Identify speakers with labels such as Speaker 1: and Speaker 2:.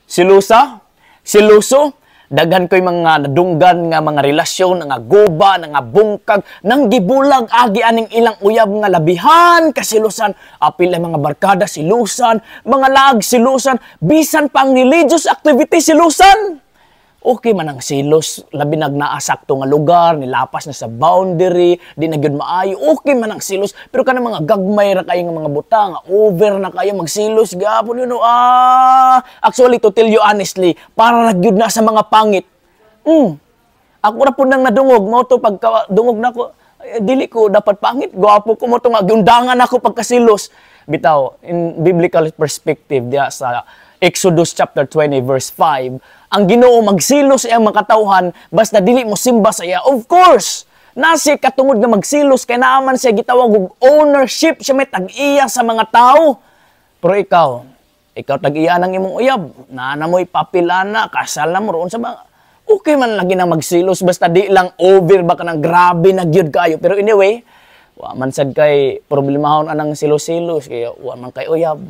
Speaker 1: Silusa, siluso, daghan ko'y mga nadunggan nga mga relasyon, nga guba, nga bungkag, nang gibulag agi aning ilang uyab nga labihan kasilusan, apil ang mga barkada silusan, mga lag silusan, bisan pang religious activity silusan. Okay man ang silos, labi nag naa sakto nga lugar, nilapas na sa boundary, di na gyud maayo, okay man ang silos, pero kanang mga gagmay ra kayo nga mga butang, nga over na kayo magsilos, gapon yun, ah, actually, to tell you honestly, para ra gyud na sa mga pangit. Ako ra pud nang nadungog, mao to pagka dungog nako, eh, dili ko dapat pangit, gwapo ko, mao to nga giundangan ako pagkasilos. Bitaw, in biblical perspective, diya sa Exodus chapter 20 verse 5, ang Ginoo magsilos sa iyang mga katawhan basta dili mo simba sa iya. Of course, nasi katungod nga magsilos kay naaman siya gitawag og ownership, siya may tag-iya sa mga tao. Pero ikaw, ikaw tag-iya ng imong uyab, naa na mo'y papilana, kasal na mo roon sa mga okay man lagi na magsilos basta di lang over ba ka ng grabe na gyud kayo. Pero anyway, wa man sad kay problemahon anang silos-silos kay wa man kay uyab.